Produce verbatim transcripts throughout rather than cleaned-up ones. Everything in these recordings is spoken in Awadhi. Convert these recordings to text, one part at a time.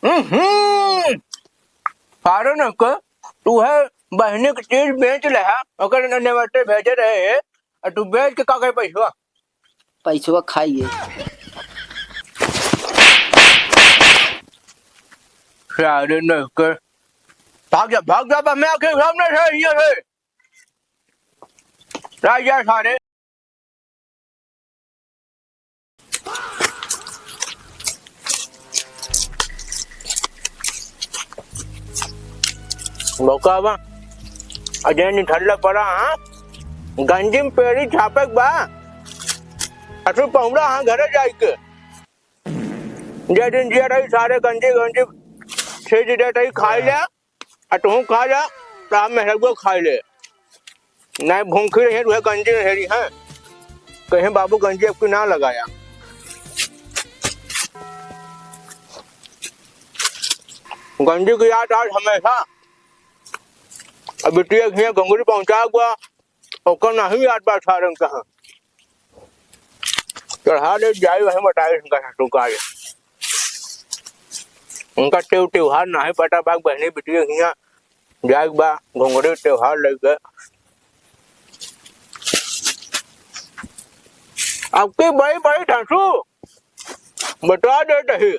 हम्म, सारे न के, तू है बहनी के चीज बेच ले है, ओकर न नेवते भेजे रहे है, और तू बेच के का करे पैसवा? पैसवा खाइए। सारे न के, भाग जा, भाग जा, बा, मैं आके सामने से, ये है। राजा सारे। मौका बा। अजय निठल्ला पड़ा, हाँ? गंजी में पेड़ी छापे के बा। असु पहुड़ा, हाँ, घरे जाए के। जे दिन जिया रही, सारे गंजी, गंजी छेद देत रही, खाई ले, आ तू खा जा, राम में रघुआ खाई ले। नहीं भूखी रही है, तो गंजी नहीं रही है। कहीं बाबू गंजी आपकी ना लगाया। गंजी की याद आज हमेशा। अब बिटिया के हियां घुंघरी पहुंचा हुआ, ओकर नहीं याद बा सारंग कहाँ। चढ़ा ले जाई, वहीं बताई उनका सासू का है। उनका तेव-, त्योहार नाही पता बा, बहनी बिटिया हियां जाए बा, घुंघरी त्योहार लइके। अब की बड़ी बड़ी सासू बता देत ही।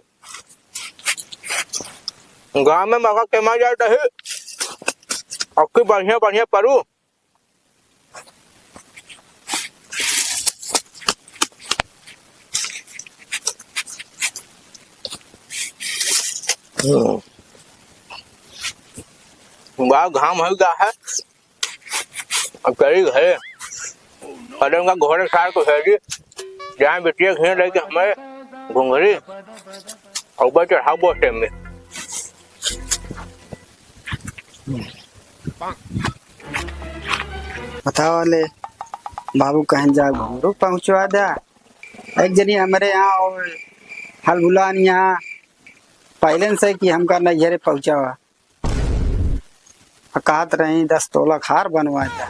गाँव में मौका केमा जात ही। अब की बढ़िया बढ़िया परू। हम्म। बा घाम हो गया है। अब चली घरे। अरे उनका घोड़े सार को भेजी। जहाँ बिटिया घिया लेके हमारे घुंघरी। और बस चढ़ाओ बस टाइम में। बतावा ले, बाबू कहन जा घुंघरू पहुँचवा द्या। एक जनी हमरे यहाँ और हलबुलान यहाँ पहले से कि हमका नैहरे पहुँचावा। आ कहत रही दस तोला खार बनवा द्या,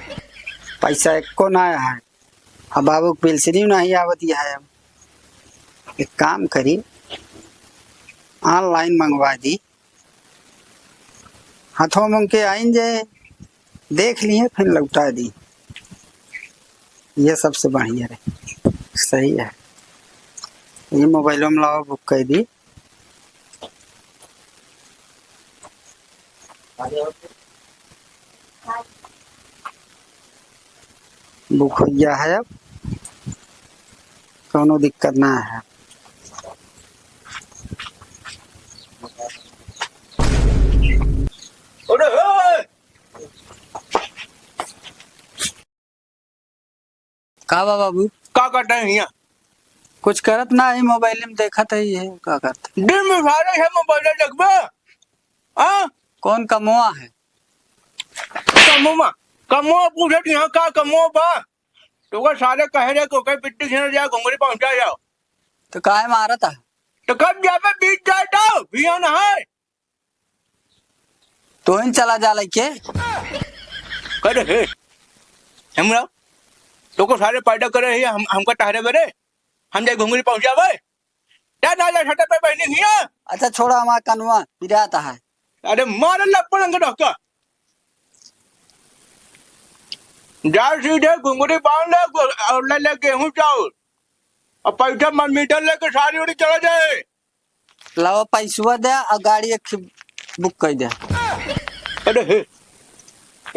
पैसा एको ना है। अब बाबू के पेंशनी नहीं आवत है। अब एक काम करी, online मंगवा दी, हाथों मंग के आइन जे, देख लिए, फिर लौटा दी। ये सबसे बढ़िया रहे, सही है। ये मोबाइलों में लावा, book कर दी। Book हो गया है, अब कौनो दिक्कत ना है। अरे हे! का बा बाबू? का करत है हियां? कुछ करत ना ही, मोबाइल में देखत है, ये का करत है? दिन में सारे है मोबाइल देखबे? हाँ? कौन कमवा है? कमवा? कमवा पूछत यहाँ का कमवा बा? तो का सारे कहे रहे को कहीं बिट्टी घेर जाए, घुंघरी पहुंचा जाओ। तो काहे मारत है? तो कब जाबे बीत जाए तो, बिहान है। तोहिन चला जा लइके। करे हे, हमरा, तोको सारे पैदा करे हे, हम, हमका टहरे बरे, हम जाए घुंघरी पहुंचावे। जा ना जा छठे पे बहनी हिया। अच्छा छोड़ा, हमार कनवा पिरात है। अरे मारे लपड़न के डहका। जा सीधे घुंघरी बांध ले, गो-, और ले ले गेहूं चाउर। और पैसा मन मीटर लेके सारी उड़ी चला जाए। लावा पैसवा दे और गाड़ी एक ठे book कर दे। अरे हे,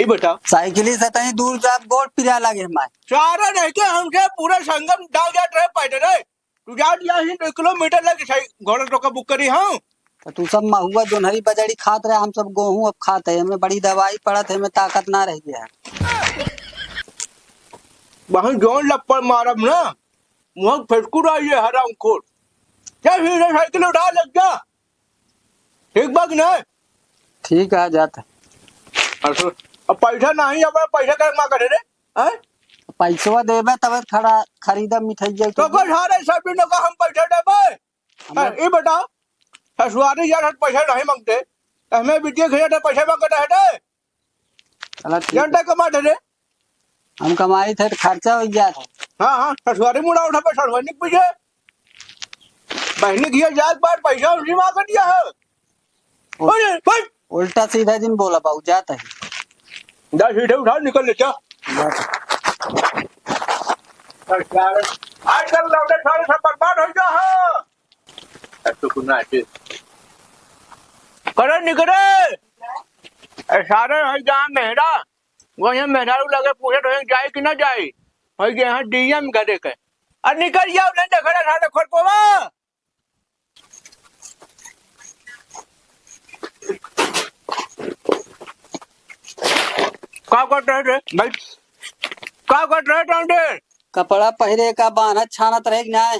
ई बताओ। साइकिल से तहीं दूर जाब, गोड़ पिराए लागे हमार। सारा रह के हमसे पूरा संगम दाव जात रहे पैदल रे। तू जात या ही दो किलोमीटर लगे साइ-, घोड़ा टोका book करी हम। तो तू सब महुआ जोन्हरी बजड़ी खात रहे, हम सब गोहूं अब खात है, हमें बड़ी दवाई पड़त है, हमें ताकत ना रह गया है। वहीं जोन लप्पड़ मारब ना, मुँह फेंकू रहा ये हरामखोर। चल सीधे साइकिल उठा लग जा। ठीक बा कि नहीं? ठीक है, जात है। अच्छा, अब पैसा नहीं, अब पैसा का माँ करे रे? हैं? पैसवा देबे तबे खड़ा खरीदा मिठाई जाई तो तो। कोई सारे सब दिन का हम पैसा देबे? हम हैं, ई बताओ, ससुरारी यार हम पैसा नहीं मांगते, तो हमें बिटिया घर से पैसा मांगते हैं रे? चला ठीक है। जनता कमाते रे। हम कमाई थे तो खर्चा हो जात है। हाँ, हाँ, ससुरारी मुड़ा उठा पे ससुरारी के पीछे। बहनी घिया जात बार पैसा उसी मांग दिया है। अरे, भाई! उल्टा सीधा जिन बोला बाबू, जात है। जा, सीधे उठा, निकल ले, जा। जात है। अरे, सारे, आजकल लौंडे सारे सब बर्बाद हो गया है। अब तो कुछ ना आते। करे निकले। ए, सारे है जहाँ मेहरा, वहीं मेहरारू लगे पूछत होई, जाई कि ना जाई? होई गए हैं डीएम करे के। अरे निकल जाओ, नहीं देख रहा सारे खोर पोवा। का करत रहे रे? बैठ। का करत रहे तंडे? कपड़ा पहिरे का बान्हत छानत रहे कि नाय?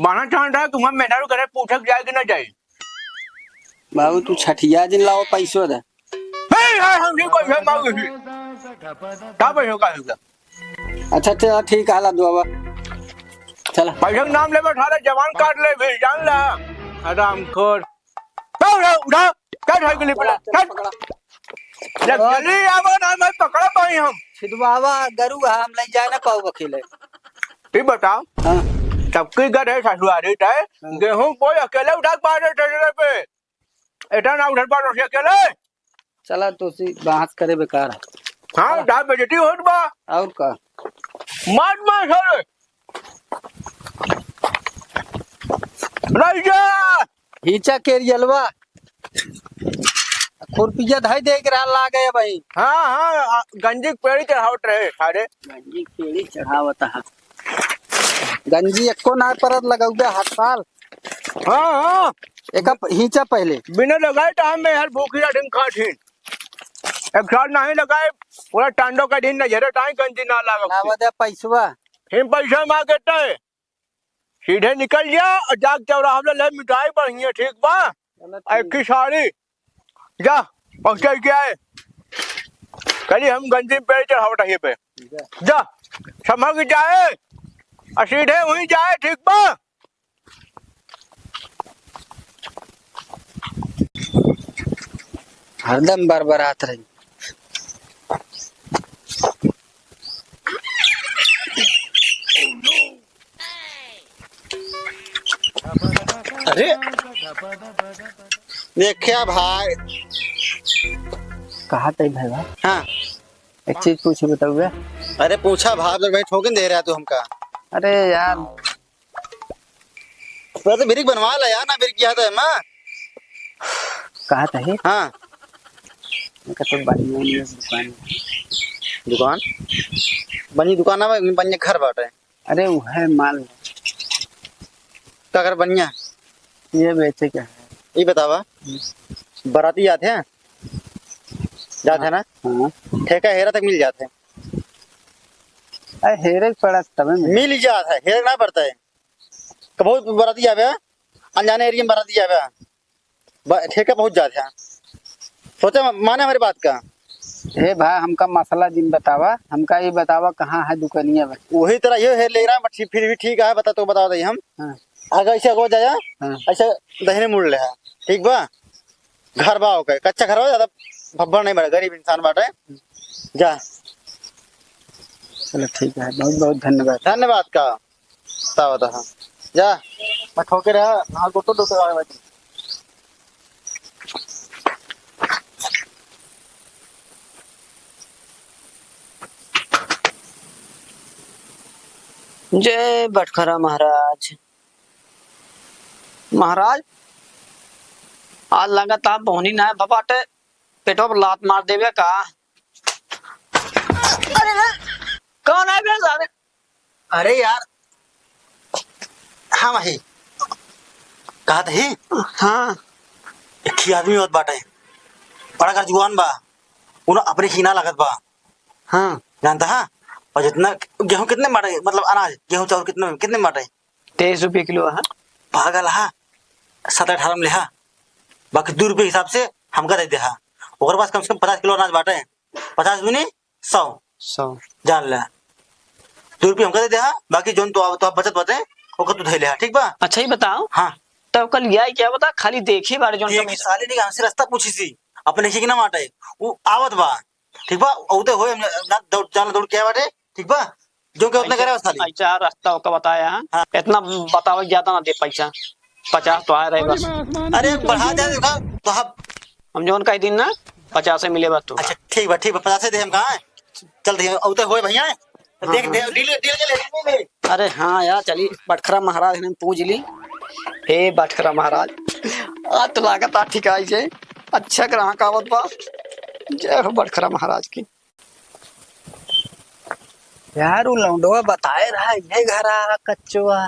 बान्हत छानत रहे, तुम्हार मेहरारू घरे पूछे के जाए कि ना जाए? बाबू, तू छठिया जिन लाओ, पैसो दे। हे, हे, हम नहीं पैसा मांगे ही। का पैसा का है? अच्छा, चला, ठीक है, ला दो अब। चला। पैसा के नाम लेबे, साला जवान काट लेबे, जान ला। हरामखोर। उठा, उठा, उठा। चल, भाई, गली पे चला, चल। पकड़ा। जब जल्दी आवा ना, मैं पकड़ा पाई हम। छिदवावा, गरु हम ले जाए ना पाऊ अकेले। ई बताओ, हाँ। सबकी घर है ससुरारी है, हाँ। गेहूं बोई अकेले उठा के बाहर ट्रेलर पे। एटा ना उठल बार से अकेले। चला तो सी बहस करे बेकार है। हाँ, चला। जा बेइज्जती होत बा। और का? मार मार सारे। रह जा। हीचा के रियलवा। खुरपिया धाई दे के रहा लागे भाई। हाँ, हाँ, आ, गंजी के पेड़ी चढ़ावत रहे सारे। गंजी के पेड़ी चढ़ावत है। गंजी एको ना परत लगौबे हर साल। हाँ, हाँ। एका प-, हींचा पहले। बिना लगाए टाइम में यार भूखी रात दिन काट ही। एक साल नहीं लगाए, पूरा टांडो का दिन नजरे टाइम गंजी ना लागा। लावा दे पैसवा। हिम पैसा मांगते। सीधे निकल जा और जाके चौराहा में ले मिठाई बढ़िया, ठीक बा? चलो, आ एक ठीक। ही साड़ी। जा, पहुँचे के आए। कली हम गंजी पे चढ़ावत है पे। जा। जा, संभल के जाए। और सीधे वहीं जाए, ठीक बा? हरदम बरबरात रही। अरे, देखिया भाई। कहा तई भाई बा? हाँ। एक चीज पूछे बताउए। अरे पूछा भाई, जब भाई ठोकिन दे रहा तू हमका। अरे यार। पूरा तो ब्रिक बनवा ला यार, ना ब्रिक किया तो है माँ। कहा तई? हाँ। इनका तो बढ़िया नहीं है दुकान। दुकान? बनी दुकान ना, बनी घर बाटे। अरे, वो है माल। का कर बनिया? ये बेचे के है। ये बतावा, हम्म। बराती जात है? जात है ना? हाँ। ठेका हेरा तक मिल जात है। अरे, हेरे के पड़ा तबे में। मिल जात है, हेरे ना पड़ता है। कबहुत बराती जाबे, अनजाने एरिया में बराती जाबे। ब-, ठेका पहुँच जात है। सोचा, माने हमारी बात का। हे भाई, हमका मसला जिन बतावा, हमका ये बतावा कहाँ है दुकनिया बा। वही तरह ये है, ले रहा, but फिर भी ठीक है, बता तो बता दे हम। हाँ। आगे ऐसे आगे जाया, हाँ। ऐसे दहिने मुड़ ले है, ठीक बा? घर बा ओके, कच्चा घर बा, ज्यादा भब्बर नहीं बड़ा, गरीब इंसान बाटे। जा। चलो ठीक है, बहुत बहुत धन्यवाद। धन्यवाद का? बतावा तो हम। जा, मैं ठोके रहा, हाथ को तो दो तो आवे। जय बटखरा महाराज। महाराज, आज लगत आप बोहनी ना बाटे, पेटवा पर लात मार देबे का? अरे रे, कौन है बे सारे? अरे यार, हाँ भाई, कहत ही? हाँ। एक ही आदमी होत बाटे, बड़ा कर जुआन बा, उन अपने ही ना लगत बा। हाँ। जानता है? और जितना गेहूं कितने बाटे, मतलब अनाज, गेहूं चाउर कितने, कितने बाटे? तेईस रुपये किलो है। पागल है, सत्रह अठारह में लेहा, बाकी दो रुपये हिसाब से हमका दे देहा। ओकर पास कम से कम पचास किलो अनाज बाटे, पचास दूनी सौ। सौ। जान ले, दो रुपये हमका दे देहा, बाकी जोन तो, तो आप बचत बाटे, ओकर तू धै लेहा, ठीक बा? अच्छा ही बताओ। हाँ। तो कल यही क्या बता, खाली देखी बारे जोन देख, कमी। साले नहीं हमसे रास्ता पूछी सी, अपने की ना माटे, वो आवत बा, ठीक बा? औते होए हम ना दौड़, जान दौड़ के बाटे, ठीक बा? जो के उतना पैसा, करे बस खाली। पैसा रास्ता ओका बताया है। हाँ। इतना बतावे ज्यादा ना दे पैसा। पचास तो आ रहे बस। अरे बढ़ा दे, देखा, तो हम हम जौन कह दिन ना, पचासे मिले बा तू। अच्छा, ठीक बा, ठीक बा, पचासे दे हम कहा। चल दे, औते होए भैया। हाँ, देख, हाँ। दे, डील, डील के ले, डील के ले। अरे हाँ यार, चली, बटखरा महाराज ने पूछ ली। हे बटखरा महाराज, आज तो लागत आ ठिकाई से अच्छा ग्राहक आवत बा। जय हो बटखरा महाराज की। यार, उ लौंडवा बताए रहा, ये घर आ कच्चो आ।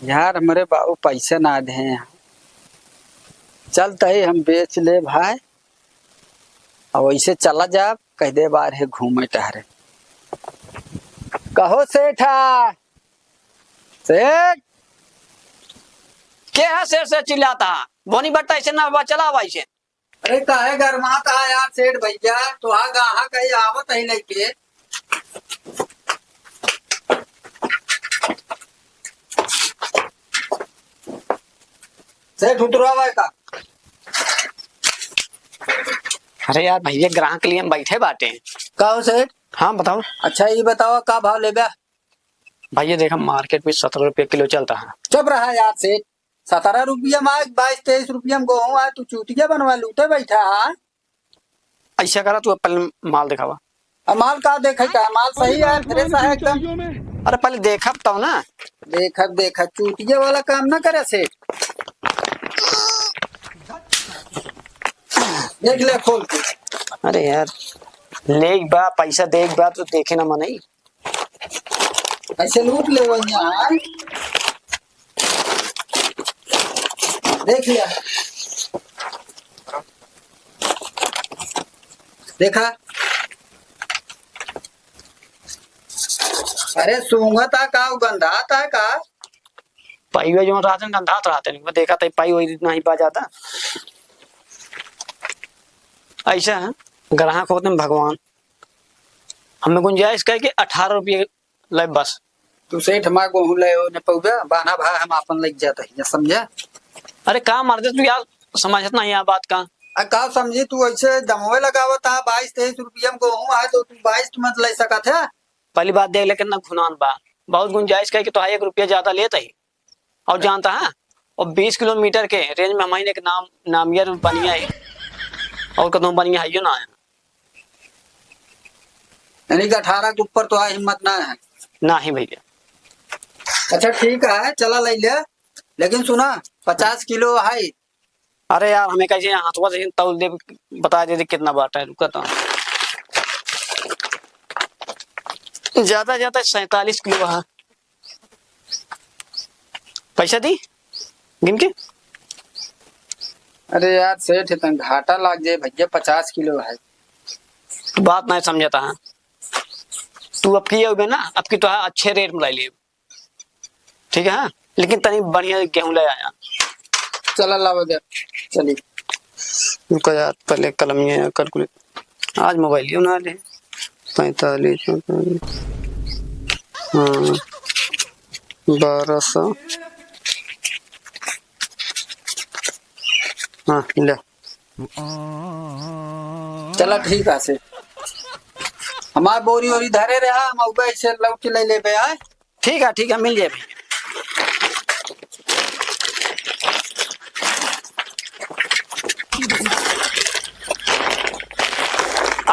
यार, हमरे बाबू पैसे ना दे हैं। चल तही हम बेच ले भाई, और वैसे चला जा, कह दे बाहर है घूमे टहरे। कहो सेठा, सेठ, के है सेठ से चिल्लाता? बोनी बट्टा ऐसे ना बा, चला भाई से। अरे काहे गरमात है यार सेठ भैया, तो आ गाहक है आवत है लेके। सेठ उतरवा भाई का। अरे यार भैया, ग्राहक के लिए हम बैठे बाटे। का हो सेठ? हाँ बताओ। अच्छा ये बताओ का भाव लेबे? भैया देखा, मार्केट में सत्रह रुपये किलो चलता है। चुप रहा यार सेठ, सत्रह रुपया में आज बाईस तेईस रुपया में गेहूं आए, तू चूतिया बनवा लूटे बैठा है। ऐसा करा, तू पहले माल दिखावा। अब माल का देखे का, माल सही है, फ्रेश है एकदम। अरे पहले देखब तब ना। देखब देखब, चूतिया वाला काम ना करे सेठ। देख ले खोल के। अरे यार, लेक बा, पैसा देख बा तो देखे ना मनई। ऐसे लूट ले वही यहाँ। देख लिया। देखा। अरे सूंघत है का, उ गंधात है का? पाइवे जो रहते हैं, गंधात रहते हैं। वो देखा था, पाई वही नहीं पा जाता। ऐसा है, ग्राहक होते हैं भगवान। हमें गुंजाइश कहे कि अठारह रुपये ले बस। तू सेठ हमार गोहूं ले हो न पउबे, बान्हा भा हम आपन लइके जात ही, समझे? अरे का मर्दे, तू यार समझत नहीं है बात का। आ का समझी, तू ऐसे दमवे लगावत है, बाईस तेईस रुपया में गोहूं है तो तू बाईस मत ले सकत है। पहली बात देख ले कितना घुनान बा, बहुत गुंजाइश कहे कि तोहार एक रुपया ज्यादा लेत ही। और जानता है, और बीस किलोमीटर के रेंज में हमारे एक नाम, नामियर बनिया है, और कदम बनिया है यो ना है। यानी कि अठारह के ऊपर तो आ हिम्मत ना है। ना ही भैया। अच्छा ठीक है, चला ले ले, लेकिन सुना, पचास किलो है। अरे यार, हमें कैसे हाथवा से तौल दे, बता दे, दे कितना बाटा है, रुका तो। ज्यादा ज्यादा सैंतालीस किलो है। पैसा दी गिन के। अरे यार सेठ, इतना घाटा लाग जाए भैया, पचास किलो है। बात नहीं समझता है तू। अब की अउबे ना, अब की तो अच्छे रेट में लाई ले, ठीक है? हाँ, लेकिन तनी बढ़िया गेहूं ले आया। चला लावा दे, चली। रुका यार, पहले कलमिया कैलकुलेट, आज मोबाइल ही ना ले। पैंतालीस, हाँ, बारह सौ। हाँ, ले। चला ठीक है से। हमार बोरी ओरी धरे रहा, हम अउबे ऐसे लौट के ले लेबे आए। ठीक है, ठीक है, मिल जाए भैया।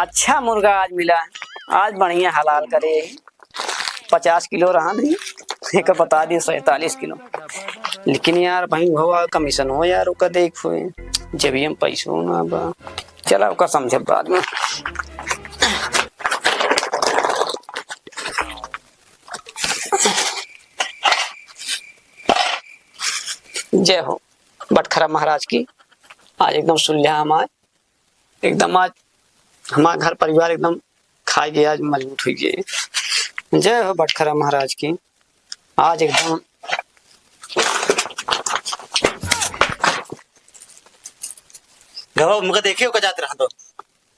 अच्छा मुर्गा आज मिला, आज बढ़िया हलाल करे। पचास किलो रहा नहीं, एक बता दिए सैंतालीस किलो। लेकिन यार भाई हुआ कमीशन हो यार, ओका देख हुए, जब हम पैसों ना बा। चला ओका समझे बाद में। जय हो बटखरा महाराज की। आज एकदम सुलझा हमार, एकदम आज हमार घर परिवार एकदम खाए के आज मजबूत हुई गए। जय हो बटखरा महाराज की। आज एकदम घरवा मुका देखे ओका जात रहा तो।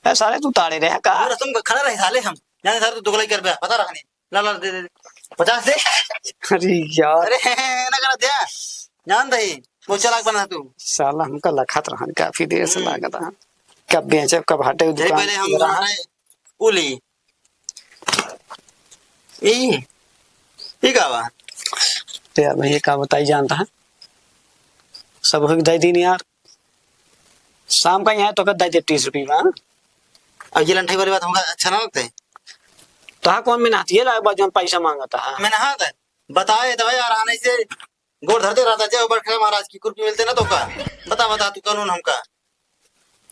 ए साले, तू ताड़े रहे का? और तुम खड़ा रहे साले, हम जाने सारे तू दोगलाई कर बे, पता रहा नहीं। ला, ला, दे, दे, दे। पचास दे। अरे यार। अरे, ना करा दे। जान दही, वो चालाक बना तू। साला हमका लखत रहन, काफी देर से हम्म। लागत रहन। कब बेचब, कब हटे उ यही दुकान पहले हम से रहा। हमारे उली। ई, ई का बा? तो यार भैया, का बताई, जानता है, सब हुई दे दीन यार। शाम का यहाँ तो कर दे दे तीस रुपये में, हाँ? अब ये लंठाई वाली बात हमका अच्छा ना लगता है। तो हाँ, कौन में नहाती है लाग बाजू में पैसा मांगता है? मैं नहाता है, बताए तो भाई यार, आने से गोड़ धरते रहता, जय बड़खा महाराज की कुर्सी मिलते ना तो का? बता, बता तू कानून हमका।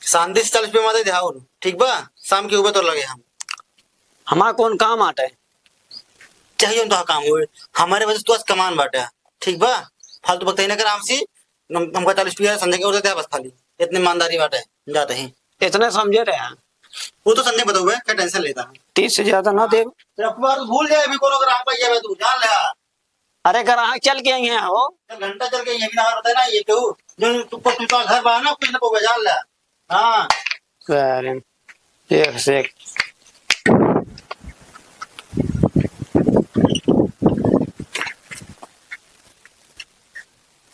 शांति से चालीस रुपये मत दे, ठीक बा? शाम के उबे तो लगे हम। हमार कौन काम आटे? चाहिए तो काम होए, हमारे वजह से तू आज कमान बाटे, ठीक बा? फालतू बकते ना कर हमसे, हम-, हमका चालीस रुपया संजय के और देते हैं बस खाली, इतनी ईमानदारी बाटे, जाते ही। इतने समझे रहे हैं। वो तो संजय बताओ बे, क्या tension लेता है? तीस से ज्यादा ना दे। अरे अखबार तो भूल जाए, अभी कोनो ग्राहक आइए बे, तू जान ले। अरे ग्राहक चल के आई हैं हो। चल घंटा चल के ये भी ना होता है ना, ये क्यों? जो तू को तू तो घर बाहर ना, कुछ ना को जान ले। हाँ। अरे, एक से एक।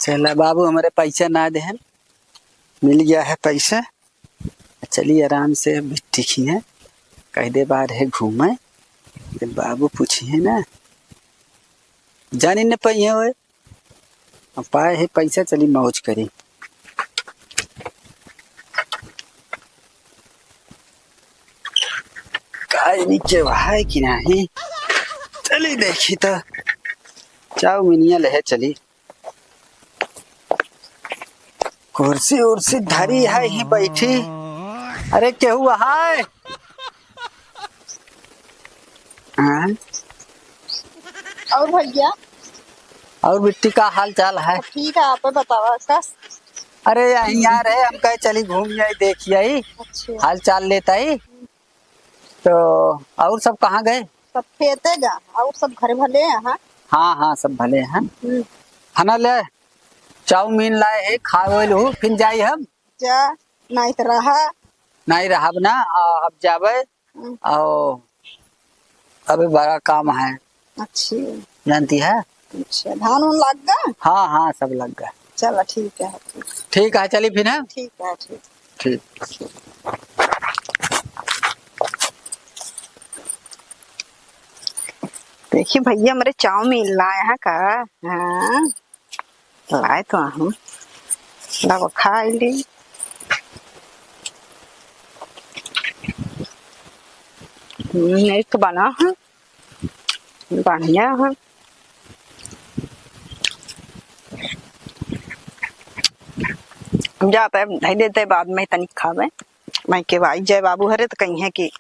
चला बाबू, हमरे पैसा ना देहन, मिल गया है पैसा। चली आराम से बिट्टी खियाँ, कह दे बाहर है घूमे, जब बाबू पूछिए ना, जानी न पाई है ओए। अब पाए है पैसा, चली मौज करी। काज नीचे है कि नहीं? चली देखी तो। चाउमीनिया लेहे चली। कुर्सी उर्सी धरी है ही बैठी। अरे केहू है? हाँ? और भैया? और बिट्टी का हाल चाल है? ठीक है, आप बतावा का? अरे यहीं आ रहे, हम कहे चली घूम आई, देख आई, अच्छा। हाल चाल लेत आई। तो और सब कहाँ गए? सब खेते गा, और सब घर भले हैं? हाँ, हाँ, सब भले हैं। हम्म। खाना ले, चाउमीन लाए है, खावे लू, फिर जाई हम। जा, नहीं तो रहा। नहीं रहब ना, आ, अब जाबे। हम्म। आओ, अभी बड़ा काम है। अच्छी। जानती है? अच्छा, धान उन लग गए? हाँ, हाँ, सब लग गए। चला, ठीक है। ठीक है, चली फिर, हैं? ठीक है, ठीक। ठीक। देखी भैया, हमरे चाउमीन लाए हैं का? हाँ, लाए तो हम, लाओ खा ली। हम्म, एक तो बना है, बढ़िया है। हम जाते हैं, धई देते, बाद में तनिक खावे। मैं के भाई जय बाबू हरे तो कहीं है कि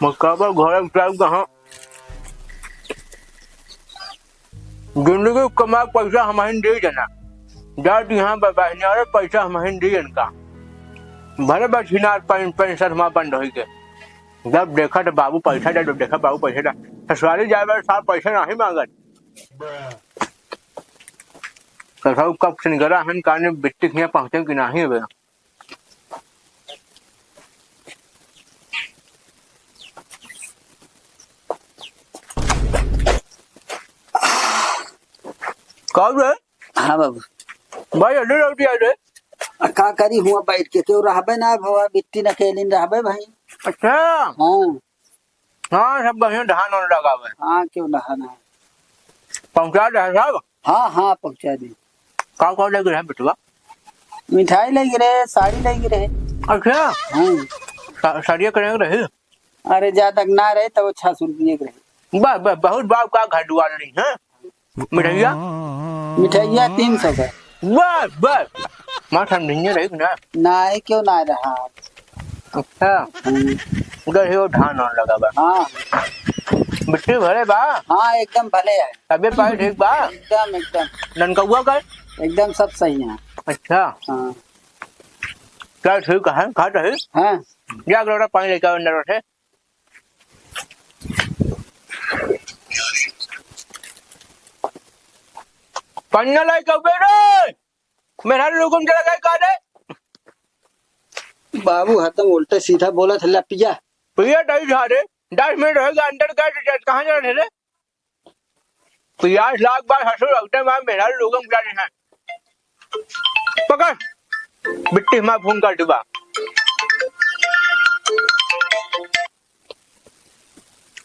मक्का पर घर उठाई कहाँ? जिंदगी कमा के पैसा हमहिन दे देना। जा दिहा बा-, बहिनिया रे, पैसा हमहिन दे इनका। भले बस हिनार पेन-, पेंशन हमार बंद होई के। जब देखा तो बाबू पैसा दे, जब देखा बाबू पैसा दे। ससुरारी जाए वाले साहब पैसा नहीं मांगत। कसौ कब से निकला हन, काने बिट्टी के यहाँ पहुँचे कि नहीं बे? का रे? हाँ बाबू। भाई, अड्डे लौटी आए रे। आ, का करी हुआ बैठ के? क्यों रहबे ना भवा, बिट्टी न केलिन रहबे भाई। अच्छा। हाँ। हाँ, सब बढ़िया धान वान लगावे। हाँ, क्यों ना, हाँ, ना। पहुँचा दे साहब? हाँ, हाँ, पहुँचा दे। का, का लेके रहे बेटवा? मिठाई लेके रहे, साड़ी लेके रहे। अच्छा? हाँ। सा-, साड़िया के लेके रहे? अरे, जा तक ना रहे, तब छह सौ रुपये के रहे। बस, बस, बहुत बाप का घर दुआर नहीं है। मिठाइया? मिठाइया तीन सौ का। बस, बस। माँ समझिए रही ना। नाहीं, क्यों ना रहा? अच्छा। हम्म। उधर ही वो धान वान लगा बा। हाँ। बिट्टी भले बा? हाँ, एकदम भले है। तबियत पानी ठीक बा? एकदम, एकदम। ननकौआ का? एकदम सब सही है। अच्छा। हाँ। चल ठीक है, खा रही? हाँ। जा एक लोटा पानी लेके आओ अंदर से। पन्ना लाई कबे रे? मेहरारू लोगन के लगाई का रे? बाबू हतम उल्टे सीधा बोलत है, ला पिया। पिया नहीं था रे, दस मिनट होएगा अंदर गए तो कहाँ जा रहे रे? पियास लाग बा ससुर, एकदम आ मेहरारू लोगन के जाने हैं। पकड़, बिट्टी हमार फोन कर दिबा।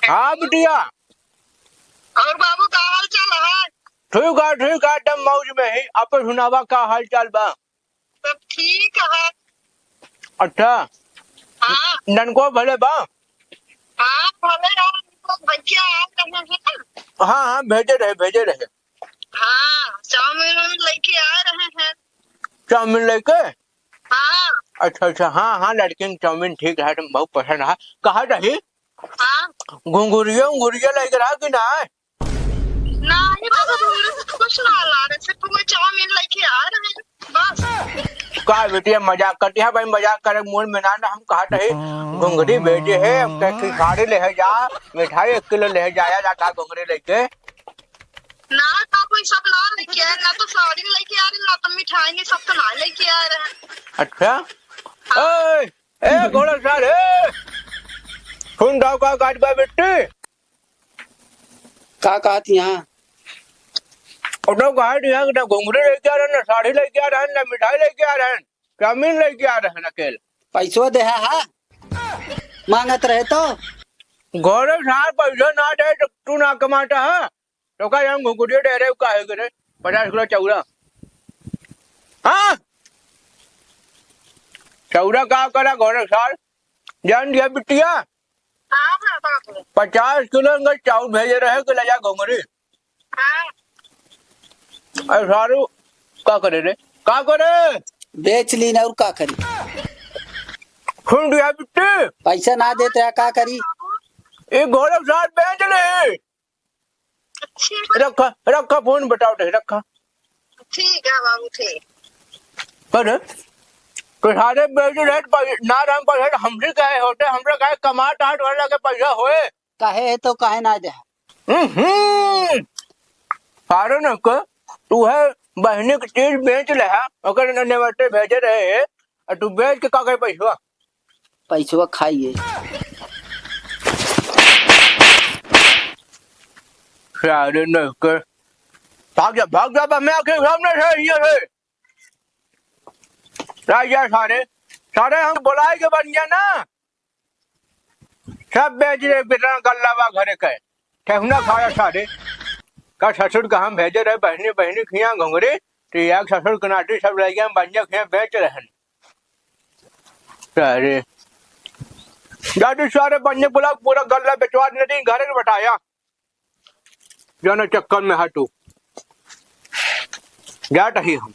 हाँ बिटिया। और बाबू, का हाल चाल है? ठीक है, ठीक है, एकदम मौज में ही। अपन सुनावा, का हाल चाल बा? सब ठीक है। अच्छा। हाँ। ननको भले बा? हाँ, भले है, उनको भैया आ रहे हैं। हाँ, हाँ, भेजे रहे, भेजे रहे। हाँ, चाउमीन वाउमीन लेके आ रहे हैं। चाउमीन लेके? हाँ। अच्छा, अच्छा, हाँ, हाँ, लड़किन चाउमीन ठीक है, तुम बहुत पसंद है। कहाँ रही? हाँ। घुंघुरिया उंघुरिया लेके रहा कि ना? नहीं बाबू, घुंघरू से तो कुछ ना ला रहे, सिर्फ वो चाउमीन लेके आ रहे हैं, बस। का बिटिया मजाक करती है भाई, मजाक करे मूड में ना, ना हम कहा रही घुंघरी भेजे है, हम कहे कि साड़ी ले जा, मिठाई एक किलो ले जाया जाता घुंघरी लेके। ना बाबू, ये सब ना लेके आए, ना तो साड़ी लेके आ रहे, ना तो मिठाई, ये सब तो ना लेके आ रहे हैं। अच्छा। हाँ। ए, ए, घोड़ा सार, ए! सुन दाव का गाज बा बिट्टी? का कहत यहाँ? और तो गाज यहाँ ना घुंघरी लेके आ रहे, ना साड़ी लेके आ रहे, ना मिठाई लेके आ रहे, चाउमीन लेके आ रहे, अकेल। पैसो दे हा, हा? मांगत रहे तो? घोड़ा सार पैसा ना दे तो तू ना कमाता है? तो का यहाँ घुघुरिया दे रहे, काहे के रे? पचास किलो चौरा। हाँ? चौरा का करा घोड़े सार? जान दिया बिटिया? हाँ, हाँ, बाबू। पचास किलो इनका चाउर भेजे रहे कि ले जा घुघुरी। हाँ। अरे सारू, का करे रे? का करे? बेच ली ना और का करी? सुन दिया बिट्टी? पैसा ना देते हैं, का करी? ये घोड़े सार बेच ले। अच्छी बात। रखा, रखा फोन, बताओ दे, रखा। ठीक है बाबू, ठीक। पर तो सारे बेच रहे, पै-, ना रहन पर हमसे काहे होते, हमरा काहे कमात आत वाला के पैसा होए? काहे है तो काहे ना दे? हम्म, सारे न क, तू है बहनी के चीज बेच ले हा, ओकर न नेवटे भेजे रहे, और तू बेच के का करे पैसवा? पैसवा खाइए। सारे न क, भाग जा, भाग जा, बा, मैं आके सामने से, ये से। राजा सारे, सारे हम बुलाए के बन गया ना, सब बेच रहे, कितना गल्ला बा घरे के, ठेहुना खाया सारे। का ससुर का हम भेजे रहे बहनी, बहनी खिया घुंघरी, तो याक ससुर के नाती सब ले गए, बनिया खिया बेच रहन। अरे, दादी सारे बनिया बुला, पूरा गल्ला बेचवा देने दी, घरे के बटाया। जाना चक्कर में है तू। जात ही हम।